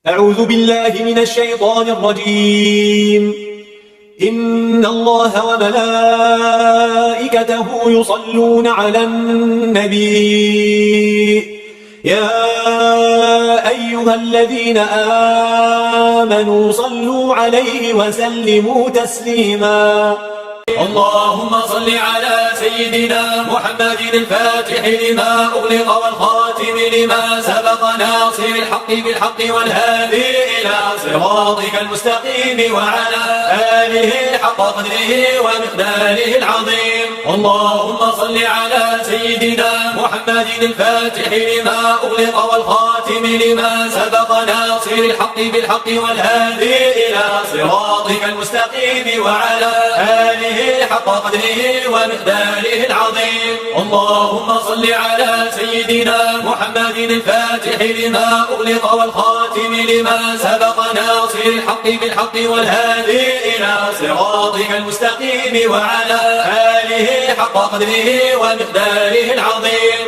أعوذ بالله من الشيطان الرجيم. إن الله وملائكته يصلون على النبي يا أيها الذين آمنوا صلوا عليه وسلموا تسليما. اللهم صل على سيدنا محمد الفاتح لما أغلق والخاتم لما سبق ناصر الحق بالحق والهادي إلى صراطك المستقيم وعلى آله حق قدره ومقداره العظيم. اللهم صل على سيدنا محمد الفاتح لما أغلق والخاتم لما سبق ناصر الحق بالحق والهادي إلى صراطك المستقيم وعلى آله حق قدره ومقداره العظيم. اللهم صل على سيدنا محمد الفاتح لما أغلق والخاتم لما سبق ناصر الحق بالحق والهادي إلى صراطك المستقيم وعلى آله حق قدره ومقداره العظيم.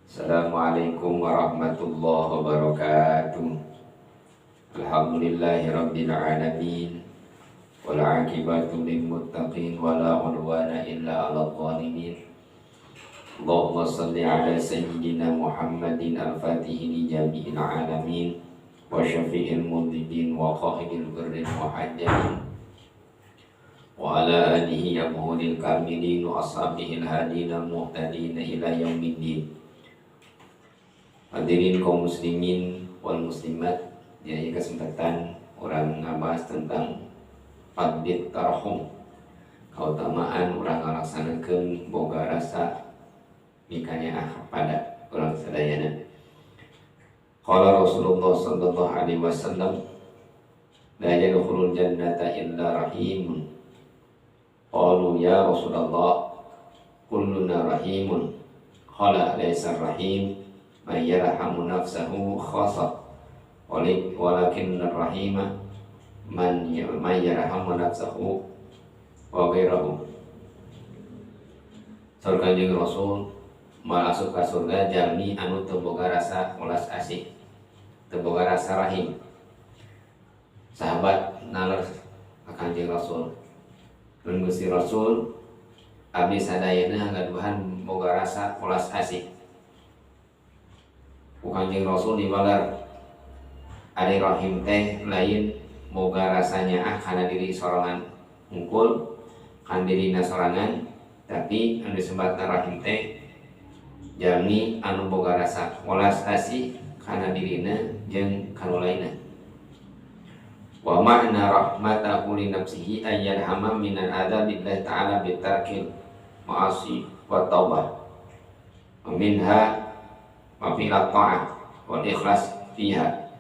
Assalamualaikum warahmatullahi wabarakatuh. Alhamdulillahi rabbil alamin. Wal 'aqibatu lil muttaqin wala 'udwana illa 'alal zalimin. Allahumma salli ala sayyidina Muhammadin al-fatihi li jami'il alamin wa syafi'il mudhnibin wa qa'idil ghurril muhajjalin wa ala alihi abhuril kamilin wa ashabihi al-hadina muhtadin ila yaumiddin. Hadirin kaum muslimin wal muslimat, di kesempatan urang ngabahas tentang fadlit tarahum, kautamaan urang ngalaksanakeun boga rasa mikanyaah kepada urang sadayana. Qala Rasulullah sallallahu alaihi wasallam, la yadkhulul jannata illa rahimun. Qalu ya Rasulullah, kulluna rahimun. Qala laysa rahim man yarhamu nafsahu khassa, walakin rahima man yarhamu nafsahu wa ghairahu. Saur Kanjeng Rasul, moal asup ka surga jalmi anu teu boga rasa welas asih, teu boga rasa rahim. Sahabat naler ka Kanjeng Rasul, "Nun Gusti Rasul, abdi sadayana ngagaduhan boga rasa welas asih." Ku Kanjeng Rasul dibalar, ari rahim teh lain boga rasa nyaah kana diri sorangan hungkul, kan dirina sorangan, tapi anu disebatna rahim teh jalmi anu boga rasa welas asih kana dirina jeung kanu lainna. Wa ma'na rahmatahu li nafsihi ay yarhama minal adzabillahi ta'ala bitarkil ma'asi wa taubah wa minha wa fi'lat ta'ah wal ikhlas fiha.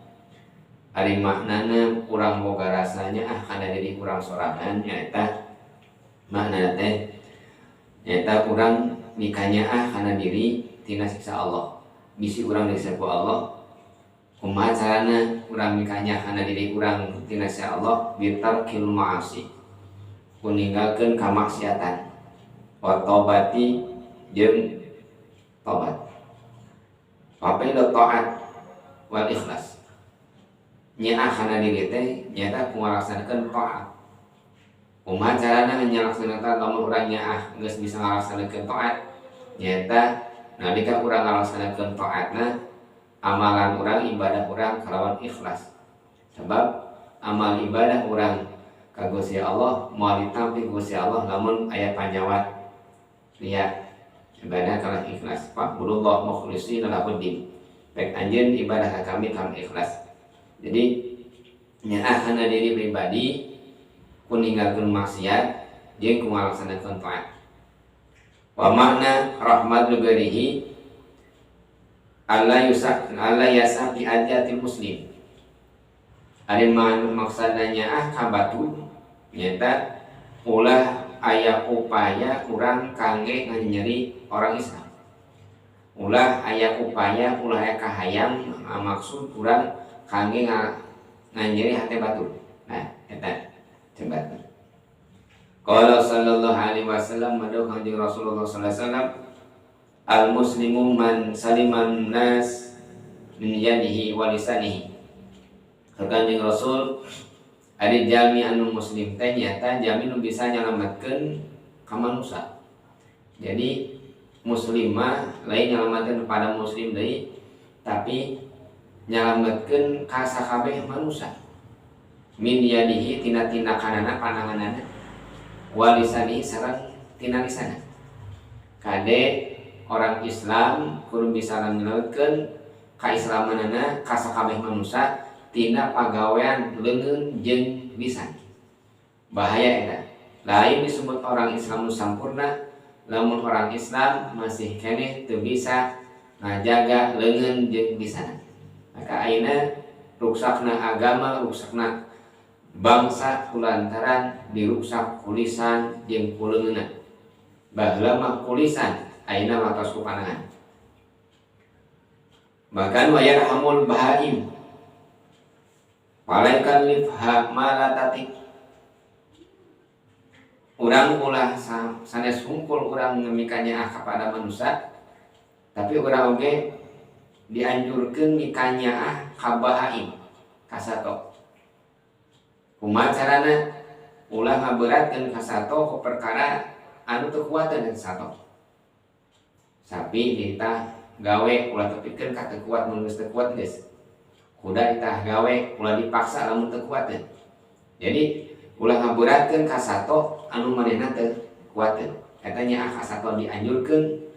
Ari maknana urang boga rasa nyaah kana diri urang sorangan nyaeta makna teh nyaeta urang mikanyaah kana diri tina siksa Allah, bisi urang disiksa ku Allah. Kumaha carana urang mikanyaah kana diri urang tina siksa Allah? Bitarkil ma'asi, ku ninggalkeun kamaksiatan, wa taubati, jeung tobat, wa fi'lu ta'at wal ikhlas. Nyaah kana diri teh nyaeta ku ngalaksanakeun taat. Kumaha carana ngalaksanakeun lamun urang nyaah geus bisa ngalaksanakeun taat? Nyaeta nalika urang ngalaksanakeun taatna, amalan urang, ibadah urang kalawan ikhlas, sebab amal ibadah urang ka Gusti Allah moal ditampi Gusti Allah lamun aya panyawat riya. Ibadah kalawan ikhlas, fa'budullah mukhlishina lahuddin, baik anjeun ibadah ka kami kalawan ikhlas. Jadi nyaah kana diri pribadi ku ninggalkeun maksiat jeung ku ngalaksanakeun taat. Wa makna rahmat li alla yusak alla yasa bi ajatil muslim. Ari maksana nyaah ka batur nyaeta ulah aya upaya urang kangge nganyeri orang Islam, ulah aya upaya, ulah aya kahayang maksud urang kangge nganyeri hate batur. Nah, eta sebatna. Qala sallallahu alaihi wasallam, madu Kanjeng Rasulullah sallallahu alaihi wasallam, al muslimu man saliman nas min yadihi wa lisanihi. Kanjeng Rasul ari jalmi anu muslim teh nyata jalmi nu bisa nyalametkeun ka manusia. Jadi muslim mah lain nyalametkeun kepada muslim deui, tapi nyalametkeun ka sakabeh manusia. Min yadihi tina tindakanana pananganana, wa lisanihi sareng tina lisana. Kade orang Islam kudu bisa nyalametkeun kaislamanana ka sakabeh manusia tina pagawean leungeun jeung lisan. Bahaya eta. Lain disebut orang Islam nu sampurna lamun orang Islam masih keneh teu bisa ngajaga leungeun jeung lisan. Maka ayeuna ruksakna agama, ruksakna bangsa kulantaran diruksak ku lisan jeung ku leungeunna. Baheula mah ku lisan, ayeuna mah tos ku panangan. Bahkan wa yarhamul bahaim fala yukallifha ma la tatiq. Urang ulah sanes hungkul urang mikanyaah kepada manusia, tapi urang oge dianjurkeun mikanyaah ka bahaim, ka sato. Kumaha carana? Ulah ngaberatkeun ka sato ku perkara anu teu kuateun sato. Sapi dititah gawe ulah tepikeun ka teu kuat, mun geus teu kuat geus. Kuda dititah gawe ulah dipaksa lamun teu kuateun. Jadi ulah ngaberatkeun ka sato anu manehna teu kuateun. Eta nyaah ka sato dianjurkeun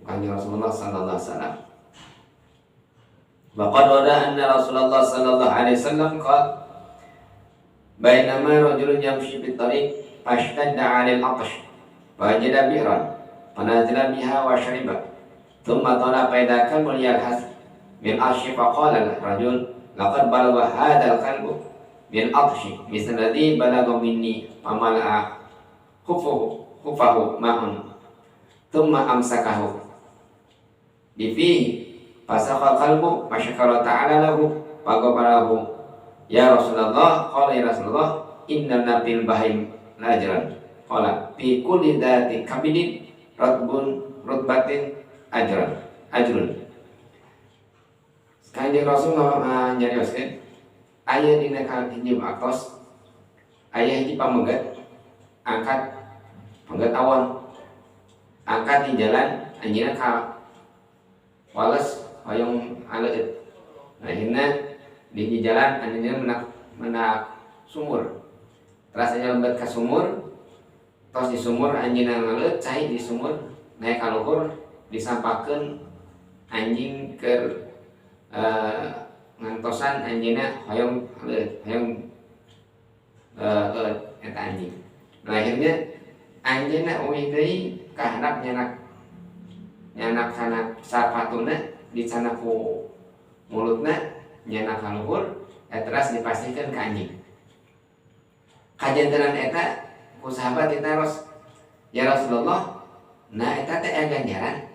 Kanjeng Rasulullah sallallahu alaihi wasallam. Wa qad warada anna Rasulullah sallallahu alaihi wasallam qala bainama rajulun yamshi bit tariq fashtadda 'alaihi al-'atash fawajada bi'ran fanazala biha wa shariba thumma tala fa idza kalbun yalhas min 'atsyi faqala ar-rajul laqad balagha hadzal kalbu min 'atsyi misla alladhi balagha minni famala'a khufahu ma'un thumma amsakahu bifihi fasaqa kalbu masyakara ta'ala lahu faghfara lahu. Ya Rasulullah, qala ya Rasulullah inna fil bahim lajran qala fi kulli dzati kabidin ratbun rutbatin ajran ajrun. Kanjeng Rasul nyarioskeun aya dina hiji waktos aya hiji pamegat angkat pamegat awon angkat di jalan anjeunna ka wales hoyong aleueut. Akhirna di jalan anjeunna menak sumur. Teras anjeunna lebet ka sumur, tos di sumur anjeunna ngaleut cai di sumur naik ka luhur disampakeun anjing keur ngantosan anjeunna hoyong aleueut, hoyong eta anjing. Nah, akhirnya anjeunna uih deui ka handap nyanak kana sapatuna dicanak ku mulutna nyanak ka luhur teras dipasihkeun ka anjing. Kajantenan eta ku sahabat ditaros, ya Rasulullah, nah eta teh aya ganjaran.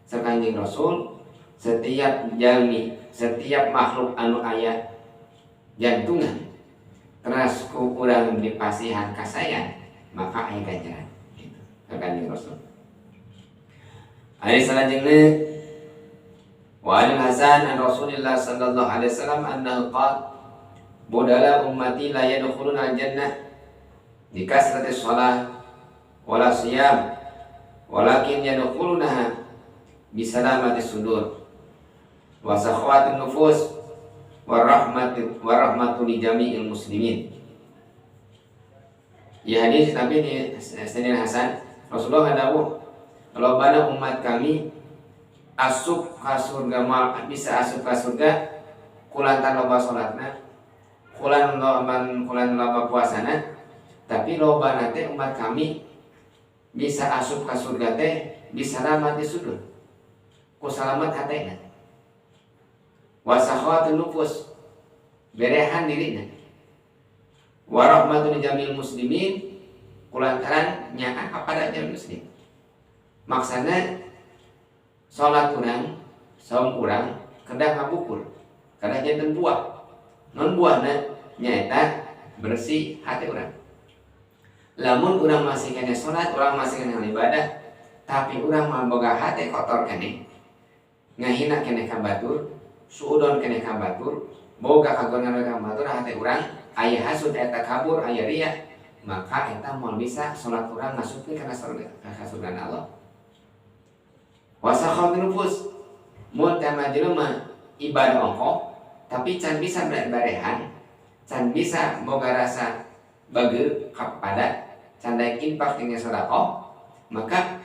Saur Kanjeng Rasul, setiap jalmi, setiap makhluk anu aya jantungan teras ku urang dipasihan kasayan maka aya ganjaran gitu. Saur Kanjeng Rasul. Hadis salajengna wa anil Hasan an Rasulillah sallallahu alaihi wasallam annahu qala budala ummati la yadkhuluna al-jannah bi kasrati shalah wala siyam walakin yadkhulunaha bi salamati sudur wa sakhwatin nufus wa rahmatu li jami'il muslimin. Ya hadis tapi di Sayyidina Hasan Rasulullah dawuh lobana umat kami asup ka surga mal bisa asup ka surga kulantaran loba salatna kulan loba puasana, tapi lobana teh umat kami bisa asup ka surga teh bisa salamati sudur ku salamat hatena wa sakhawatun nufus berehan dirina wa rahmatun jamil muslimin kulantaran nyaah kepada jamil muslim. Maksana salat urang, saum urang kedah ngabukur, kedah janten buah. Non buahna nyaeta bersih hati urang. Lamun urang masih kene salat, urang masih kene ibadah, tapi urang mah boga hati kotor kene, ngahina kene ka batur, Suudon keneh ka batur, boga kagorengan ka batur, hate urang aya hasud, aya takabur, aya riya, maka eta moal bisa salat urang ngasupkeun kana surga, ka surga Allah. Wa sakhatul nufus, mun teh jelema ibadah ongkoh tapi can bisa barehan, can bisa boga rasa bager kepada, can daek infak dengan sedekah, maka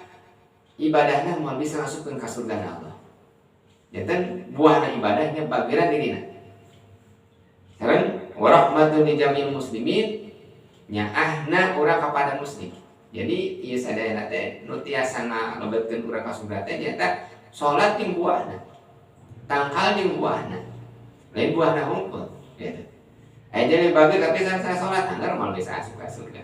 ibadahnya moal bisa masukkeun ka surga Allah. Janten buahna ibadahnya bageran dirina. Sareng warahmatun li jamil muslimin, nyaahna urang kepada muslim. Jadi ieu sadayana teh nu tiasa ngalebetkeun urang ka surga teh nyaeta salat jeung buahna, tangkal jeung buahna, lain buahna hungkul gitu. Aya jalmi bager tapi sanes salat, anggar moal bisa asup ka surga.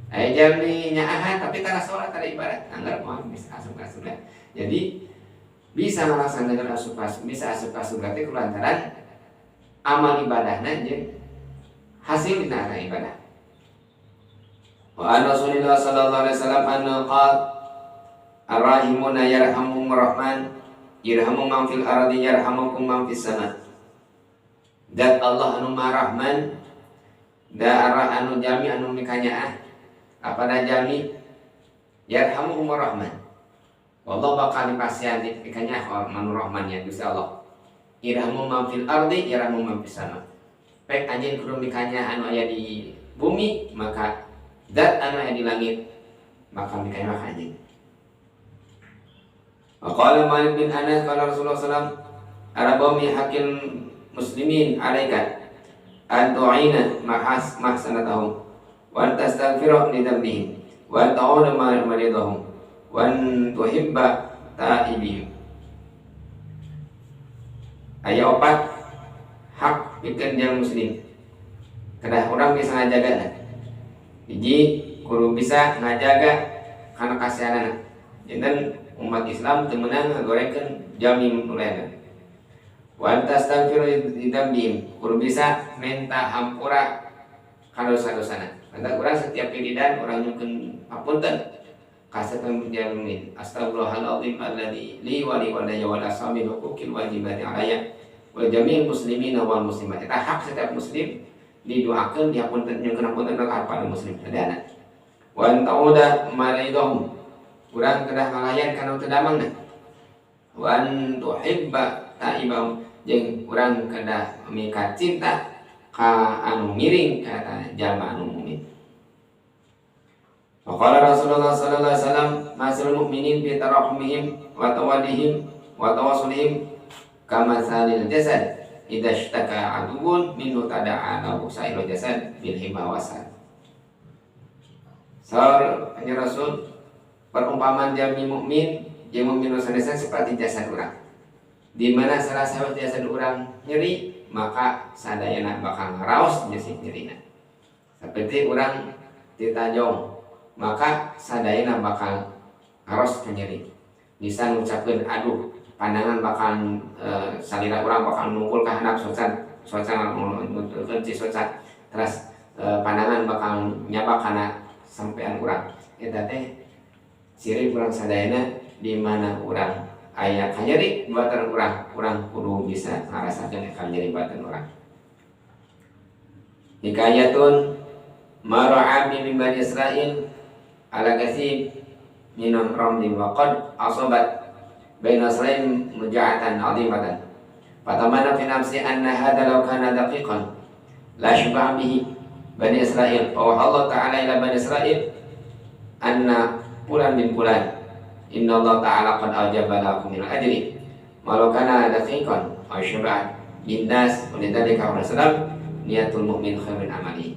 Aya jalmi nyaahan tapi tara salat, tara ibadat, anggar moal bisa asup ka surga. Jadi bisa ngalaksanakeun asup, bisa asup ka surga teh kulantaran amal ibadahna jeung hasil dina ibadah. Wa an Rasulillah sallallahu alaihi wasallam anna qala ar-rahimuna yarhamuhumur rahman irhamu man fil ardi yarhamukum man fis sama. Dat Allah anu Maha Rahman, da arah anu jami anu mikanyaah apada jami, yarhamuhumur rahman. Allah bakal dipasihan mikanyaah manu rahmannya Gusti Allah. Irhamu man fil ardi yarhamu man fis sama. Pek anjeun kudu mikanyaah anu aya di bumi, maka zat anu aya di langit bakal mikanyaah ka anjeun. Qala Malik bin Anas qala Rasulullah sallallahu alaihi wasallam arba'u min haqqil muslimin alaika an tu'ina mahsanatahum wa an tastaghfira li dhanbihim wa an ta'uda maridahum wa an tuhibba ta'ibihim. Aya opat hak pikeun jang muslim kedah urang bisa ngajaga. Hiji, kudu bisa ngajaga kana kasihanana. Janten umat Islam teu meunang ngagorengkeun jalmi nu lainna. Wa antastaghfiru li dzambihim, kudu bisa minta hampura kana dosa-dosana. Maka urang setiap wiridan urang nyungkeun hapunten ka setiap jalmi. Astagfirullahaladzim alladzi li wa li walidayya wal ashabil huquqil wajibati alayya wa jami'il muslimina wal muslimat. Eta hak setiap muslim didoakeun, dihapunten, nyungkeun hapunten ka pada muslim sadayana. Wa an ta'uda maridahum, urang kedah ngalayan kana teu damangna. Wa an tuhibba ta'ibahum, jeung urang kedah mika cinta ka anu miring ka jalma anu mukmin. Faqala Rasulullah sallallahu alaihi wasallam masalul mu'minin fi tarahumihim wa tawadihim wa tawasulihim kamasalil jasad idza ishtaka aduwwun minhu tada'a lahu sa'irul jasad bil himma wasal. Saur kanjeng Rasul, perumpamaan jalmi mukmin jeung mukmin nu sanesna seperti jasad urang. Di mana salah satu jasad urang nyeri, maka sadayana bakal ngaraos jeung nyerina. Seperti urang ditajong, maka sadayana bakal ngaros ke nyeri. Bisa ngucapkeun aduh, pandangan bakal salira urang bakal nungkul ka handap socan, socan nuturkeun ci socan. Terus pandangan bakal nyabak kana sampean urang. Eta teh ciri urang sadayana di mana urang aya kanyeri buatan urang, urang kudu bisa ngarasakeun kanyeri buatan urang. Hikayatun mara'a min Bani Israil ala kasib min ramli wa qad asabat baina Israil muja'atan 'azimatan. Fatamana fi nafsi anna hadha law kana daqiqan la syuba'a bihi Bani Israil. Wa Allah ta'ala ila Bani Israil anna fulan bin fulan inna Allah ta'ala qad aujaba lakum min ajri ma law kana daqiqan aw syuba'a bin nas wa lidzalika qala sallam niatul mu'min khairun min amali.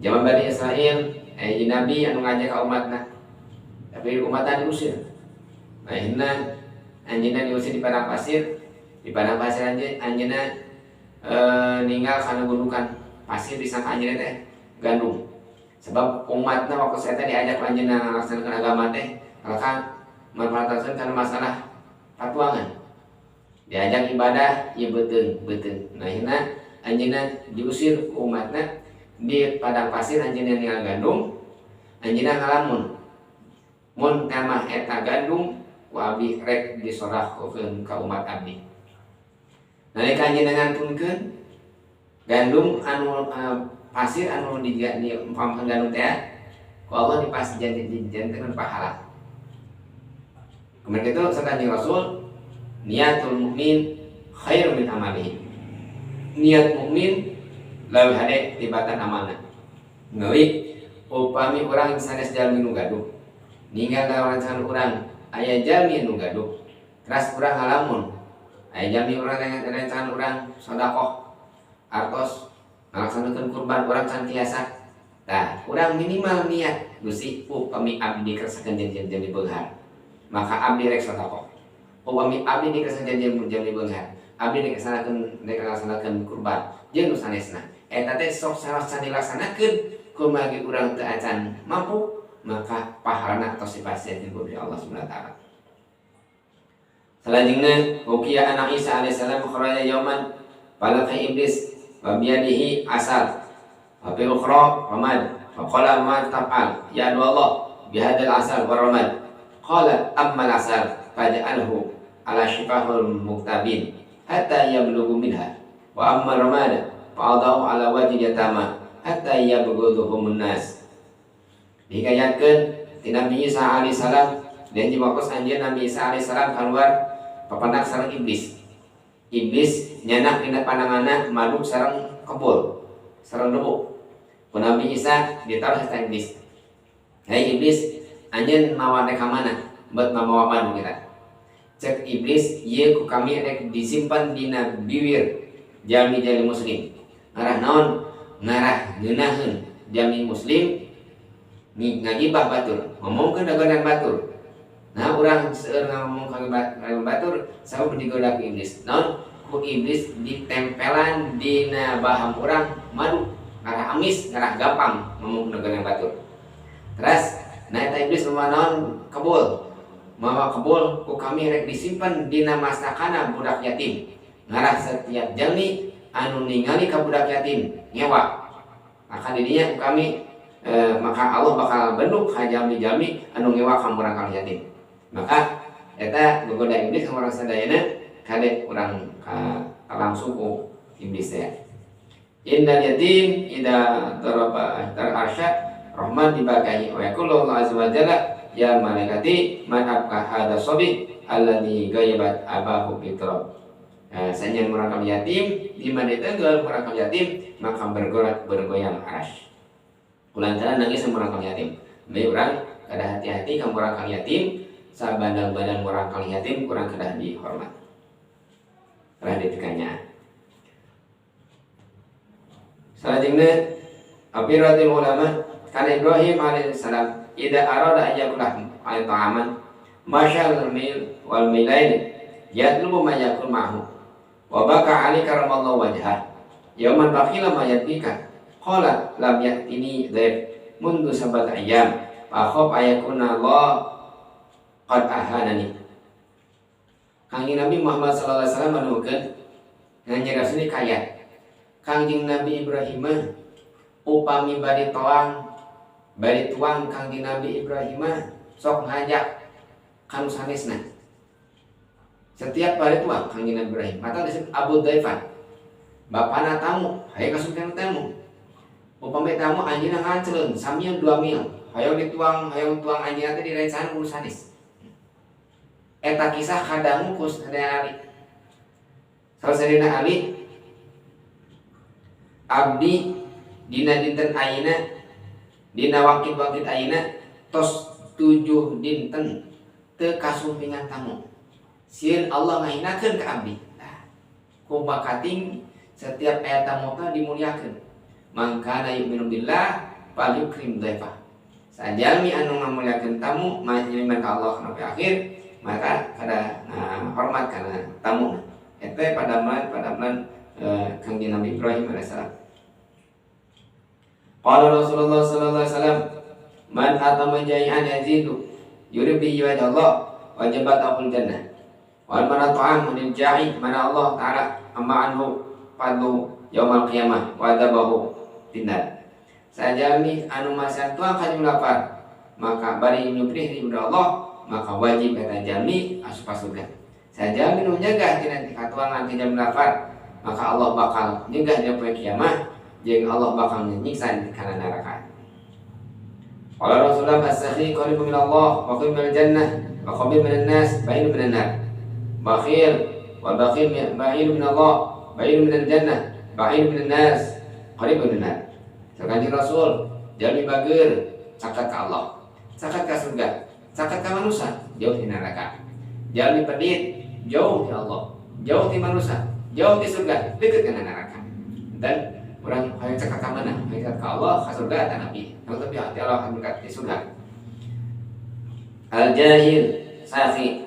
Zaman Bani Israil nabi anu ngajak ka umatna, tapi umatna diusir. Akhirna anjeunna diusir di padang pasir. Di padang pasir anjeunna ninggal kana gundukan pasir disangka anjeunna teh gandum. Sebab umatna waktu saya teh diajak anjeunna ngalaksanakeun agama teh, maka manfaatkeun kana masalah patuangan. Diajak ibadah ieu beuteung beuteung. Nah, akhirna anjeunna diusir ku umatna di padang pasir, anjeunna ninggal gandum, anjeunna ngalamun. Mun tamah eta gandum ku abdi rek disodakohkeun ka umat abdi. Nalika anjeunna ngantunkeun gandum anu pasir anu di pamkeun gandum teh ku Allah dipas jantenkeun pahala. Kemudian itu serta Rasul niatul mukmin khairu min amalihi. Niat mukmin leuwih hade tibatan amalna. Meuli upami urang sanes jalmi nu gaduh ninggal wawancara urang aya jalmi nu gaduh teras urang ngalamun aya jalmi urang rerencangan urang sedekah artos ngalaksanakeun kurban urang can tiasa. Tah urang minimal niat Gusti upami abdi dikersakakeun jalmi beunghar maka abdi rek sedekah. Upami abdi dikersakakeun jalmi beunghar abdi rek ngalaksanakeun kurban jeung nu sanesna. Eta teh sok salah can dilaksanakeun kumargi urang teu acan mampu maka pahalana tos dipasihkeun ku Allah Subhanahu wa taala. Selanjutnya hukiya anak Isa alaihissalam kharaja yauman falaqa iblis wa biyadihi asal wa bi ukhra ramad fa qala ma taf'al ya Allah bihadzal asal wa ramad qala amma al asal faj'alhu ala shifahul muktabin hatta yablughu minha wa amma ramad fa'adahu ala wajhi yatama hatta yabghuduhumun nas. Dihikayatkeun ti Nabi Isa alaihissalam dan di waktu anjeun Nabi Isa alaihissalam keluar papandak sareng iblis. Iblis nyanak dina pandanganna madu sareng kebul sareng debu. Ku Nabi Isa ditaruh sareng iblis. Hei iblis, anjeun mawa rek ka mana? Bet mamawa madu kita. Cek iblis, ieu ku kami rek disimpan dina bibir jalmi-jalmi muslim. Ngarah naon? Ngarah ngeunaheun jalmi muslim ngagibah batur, ngomongkeun dagonan batur. Nah, urang seueur ngomong ka batur, sabab digoda ku iblis. Naon? Ku iblis ditempelan dina baham urang madu, ngarah amis, ngarah gampang ngomong dagonan batur. Terus, nah eta iblis mawa naon? Kebul. Mawa kebul ku kami rek disimpan dina masakana budak yatim. Ngarah setiap jalmi anu ningali ka budak yatim ngewa. Maka didinya ku kami maka Allah bakal benuk ka jalmi-jalmi anu ngewa ka murang kali yatim. Maka eta gogoda iblis ka urang sadayana kade urang ka langsung ku iblis teh. Innal yatim idza daraba tar arsya rahman dibakai wa yaqulu Allah azza wa jalla ya malaikati man abka hadza sabi alladzi ghaibat abahu fitrab. Sanyan murang kali yatim di mana tenggelam murang kali yatim maka bergorak bergoyang arsy. Kulantaran nangis murang kali yatim. Bae urang kada hati-hati ka murang kali yatim, sabandang-bandang murang kali yatim kurang kedah dihormat. Kedah ditekanya. Salajengna abiratil ulama kana Ibrahim alaihissalam idza arada an yakula ta'aman masyal mil wal milain yatlubu ma yakul ma'hu wa baka ali karamallahu wajhah yauman bakhila ma yatika qala lam ya'tini dhaif mundu sabat ayyam fa khaf ayakuna Allah qad ahanani. Kangjeng Nabi Muhammad sallallahu alaihi wasallam manukeun nganyarasini kaya Kangjeng Nabi Ibrahim upami bari tuang Kangjeng Nabi Ibrahim sok ngajak kanu sanesna. Setiap bari tuang Kangjeng Nabi Ibrahim mata disebut Abu Daifan. Bapana tamu, hayo kasupkeun tamu. Upami tamu anjeunna nganceleun samil 2 mil. Hayo dituang, hayo tuang anjeunna teh direncangan ku sanes. Eta kisah kadangu ku Sayyidina Ali. Sayyidina Ali abdi dina dinten ayeuna dina wangkit-wangkit ayeuna tos 7 dinten teu kasumpingan tamu. Sieun Allah ngahinakeun ka abdi. Nah, kumakating setiap aya tamu teh dimuliakeun. Mangkana yu'minu billah falyukrim dhaifah. Sajalmi anu ngamuliakeun tamu iman ka Allah sampai akhir maka kada hormat kana tamu. Eta padamelan Kangjeng Nabi Ibrahim alaihissalam. Qala Rasulullah sallallahu alaihi wasallam man atama jai'an yazidu yurid bihi wajh Allah wajabat lahul jannah wa man at'ama lil ja'i mana Allah ta'ala amma anhu fadlu yaumal qiyamah wa adabahu finnar. Sajami anu masa tuang ka lapar maka bari nyuprih di Allah maka wajib eta jami asup surga. Sajalmi nu nyegah tina katuangan ti jalmi lapar, maka Allah bakal nyegah dina poe kiamah jeung Allah bakal nyiksa kana neraka. Qala Rasulullah as-sakhi qaribun min Allah wa qaribun minal jannah wa qaribun minan nas ba'idun minan nar. Bakhil wal bakhil ba'idun min Allah, ba'idun minal jannah, ba'idun minan nas, qaribun minan nar. Kanjeng Rasul jalmi bager caket ka Allah, caket ka surga, caket ka manusia, jauh di neraka. Jalmi pedit jauh di Allah, jauh di manusia, jauh di surga, dekat ke neraka. Dan orang hayang caket ka mana? Hayang caket ka Allah, ka surga atau Nabi. Kalau tapi hati Allah akan dekat di surga. Al jahil sakhi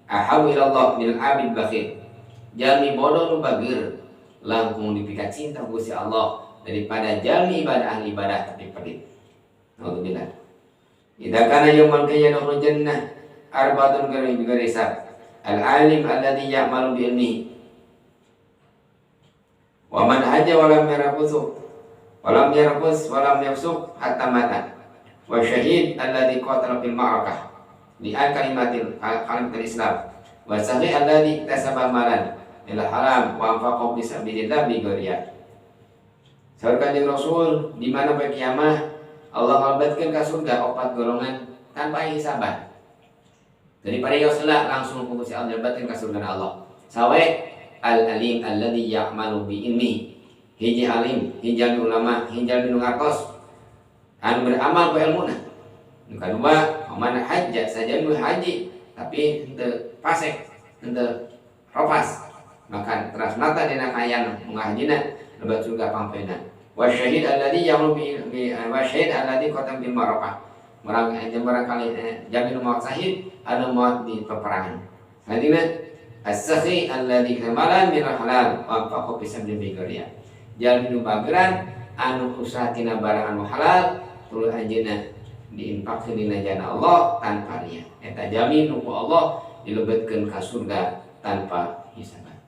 ahabu ila Allah min al abid bakhil. Jalmi bodoh nu bager langkung dipika cinta Gusti Allah daripada jalmi ibadah ahli ibadah tapi pedit. Alhamdulillah. Idza kana yaumal qiyamah yadkhulul jannah arbaatun ghairi hisab. Al-alim alladhi ya'malu bi ilmihi. Wa man hajja wa lam yarfus wa lam yarfus wa lam yafsuq hatta mata. Wa syahid alladhi qatala fil ma'rakah li an kalimatil kalimatil Islam. Wa sahih alladhi iktasaba malan ila haram wa anfaqa fi sabilillah bi ghairi. Saur Kanjeng Rasul di mana poe kiamah Allah ngalebetkeun ka surga opat golongan tanpa hisaban. Daripada Yosla langsung ku Gusti Allah ngalebetkeun ka surga Allah. Sawe al-alim alladzi ya'malu bi ilmi. Hiji alim, hiji ulama, hiji nu ngartos anu beramal ku ilmuna. Nu kadua, man hajja saja nu haji tapi henteu fasek, henteu ropas. Maka teras mata dina kaayaan ngahajina lebet surga pangpena. Wa syahid alladzi ya'malu bi wa syahid alladzi qatam bil marakah. Barang barangkali jamin maut syahid anu maut di peperangan. Selanjutnya as-sakhi alladzi kamalan min halal wa anfaqa fi sabilillah bi. Jalmi nu bageran anu usaha tina barang anu halal tuluy anjeunna diinfakkeun dina jalan Allah tanpa riya. Eta jalmi nu ku Allah dilebetkeun ka surga tanpa hisaban.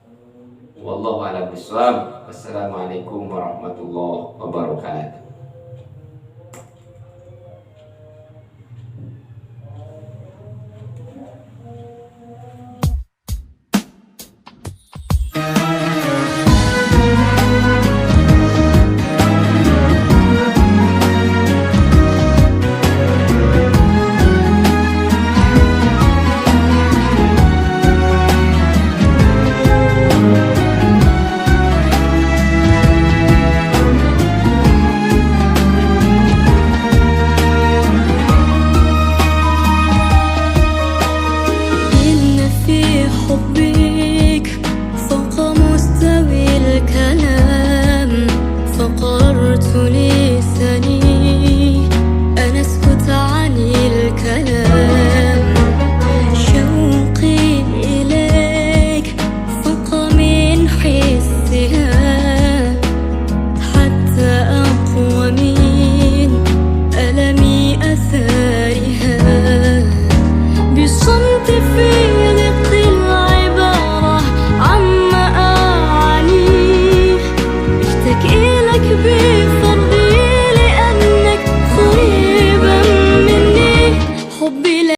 Wallahu a'lam bishawab. Wassalamualaikum warahmatullahi wabarakatuh.